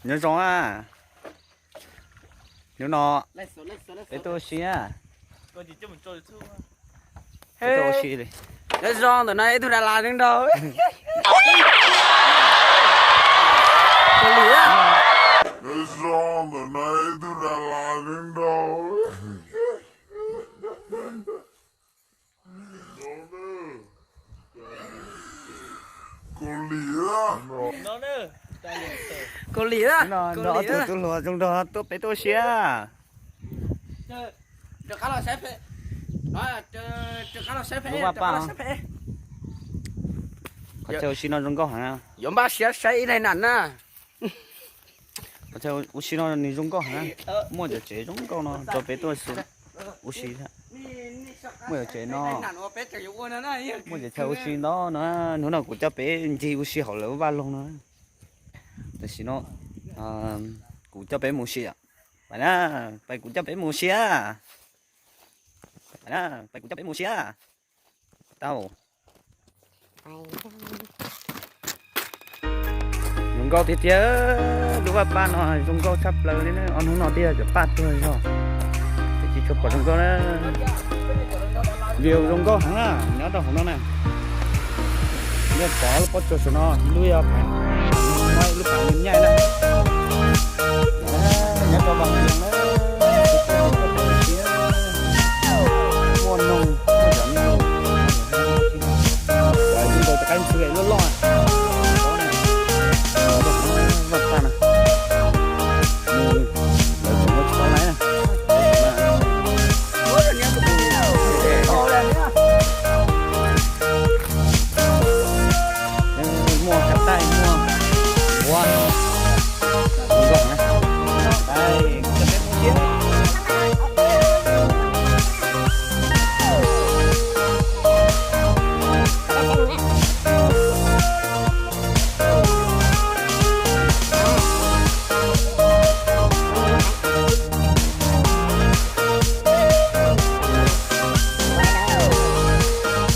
Nyob zoo a. Hnub no peb tuaj ua si a. Peb tuaj ua si li. Nyob zoo, ntawm no ib tug das las nrog. Nyob zoo, ntawm no ib tug das las nrog. Kaus lim, kaus lim, no ob tug tub hluas zoo nraug tuaj peb tuaj ua si. Lub vaj paj. Qhov chaw ua si no zoo nkauj heev na. Yuav npaj siab saib ib daim nam na. Qhov chaw ua si no nws zoo nkauj heev na. Muaj cov tsev zoo nkauj no rau peb tuaj ua si. Muaj cov tsev no, muaj cov chaw ua si ntau no. Hnub no kuv coj peb ncig ua si hauv lawv vaj loog no. Tam sim no kuv coj peb mus ua si. Pais na, pais kuv coj peb mus ua si. Pais na, pais kuv coj peb mus ua si. Tau. Zoo nkauj tiag tiag, lub vaj paj no zoo nkauj tshaj plaws li na. Ob hnub no twb yog cov paj tuag zog, twb tsis tshua pom zoo nkauj na. View zoo nkauj heev na, nyob rau hauv no na. Nyob pom lub pob tsuas saum no, ib lub yog pem, ib lub pem nyaij na. Nyob rau vaj loog na, muaj noog, muaj cov noog, cov ntoo cov qaib ntxhw loj loj. Vaj paj na, lawv tseem muab tsis tau laiv na. Muaj kav taij, muaj npuav, zoo nkauj na. Zoo nkauj tiag tiag li, saib kav taij na. Kav taij, kav taij, kav taij tsis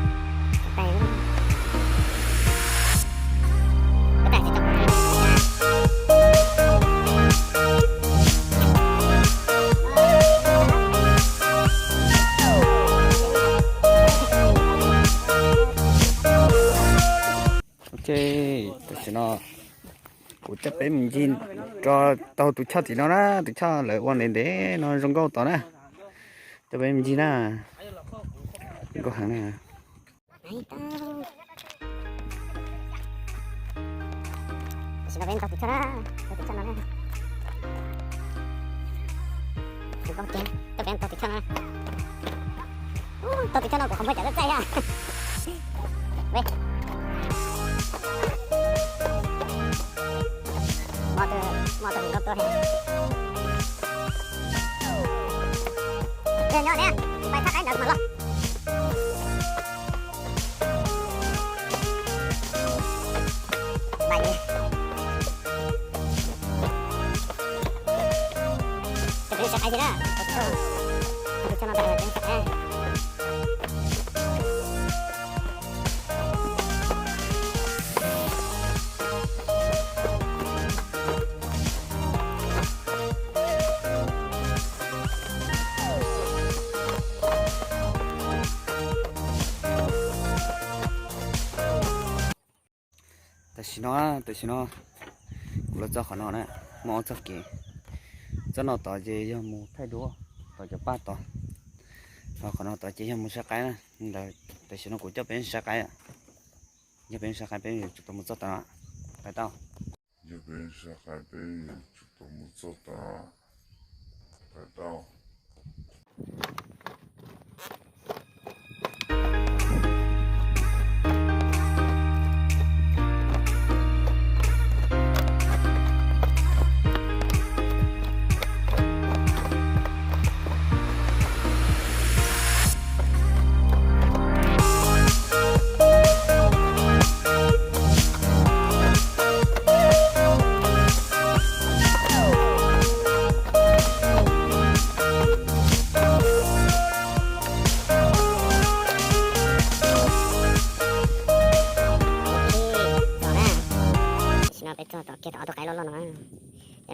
tau. Ok, tam sim no kuv coj peb mus ncig rau taug tus choj tim no na, tus choj lawv ua ntev ntev no zoo nkauj tod na. Coj peb mus ncig na, zoo nkauj heev na. Tam sim no peb taug tus choj na, taug tus choj no na. Zoo nkauj tiag, coj peb taug tus choj no. Taug tus choj no kuv qhov muag tsam txaij txaij thiab. Muaj tus, muaj tus hluas nkauj tuaj thiab. Nyob thiab, pais tshaj qaib ntawd mas los. Tam sim no, tam sim no kuv los txog qhov no na, muaj ob txoj kev. Txoj no tod ces yog mus thaij duab, tod cov paj tod. Ho qhov no tod ces yog mus saib qaib na. Ntawd tam sim no kuv coj peb saib qaib. Yog peb saib qaib peb yuav tsum tau mus txoj tod no. Pais tau. Yog peb saib qaib peb yuav tsum tau mus txoj tod no. Pais tau.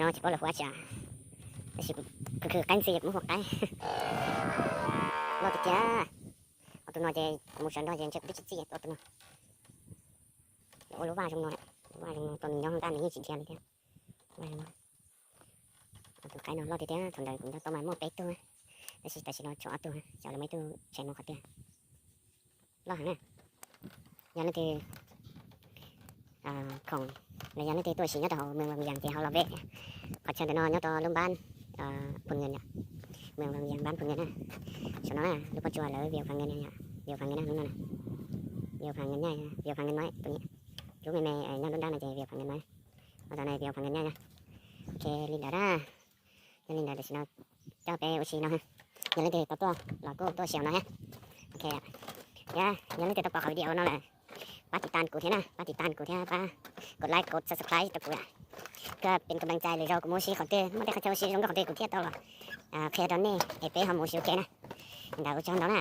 No tsis paub lawv hu dab tsi, tab sis kuv khwv khwv qaib ntxiv kuv muab hu qaib. Loj tiag tiag. Ob tug no ces kuv mus sawv ntxov ces ntshe kuv twb tsis txij ob tug no. Ua lub vaj zoo no, lub vaj zoo no tos nws nyob hauv ntaj nws yeej tsis dhia li thiab. Ob tug qaib no loj tiag tiag, thaum ntawd kuv nco tau mas muaj peb tug, tab sis tam sim no tshuav ob tug, xyov lawv muaj ib tug tshem mus qhov twg. Loj heev na. Yog leej twg khoom los yog leej twg tuaj ua si nyob rau hauv Mường Lăng ces ho los ve qhov chaw ntawm no nyob rau lub npab Phù Nhuận yom, Mường Lăng npab Phù Nhuận na. Saum no na lub pob tsuas lawv Việt Hòa Ngân yom, Việt Hòa Ngân na, lub no na, Việt Hòa Ngân nha, Việt Hòa Ngân nói, lub me me nyob nruab nrab no ces Việt Hòa Ngân nói. Ua tau na Việt Hòa Ngân nha. Ok, li ntawd na. Yog li ntawd tam sim no coj peb ua si no, yog leej twg tau tuaj los kuj tuaj xyaum no thiab. Ok, yog leej twg tau pom qhov video no lawm, pab tiv tam kuv thiab na, pab tiv tam kuv thiab pab kos like kos subscribe rau kuv, thiaj peb kov npee cai lwm zaus kuv mus ua si qhov twg, muaj tej qhov chaw ua si zoo nkauj qhov twg kuv thiaj tau los qhia rau nej es peb ho mus ua si ua ke na. Li ntawd ua tsaug ntau na.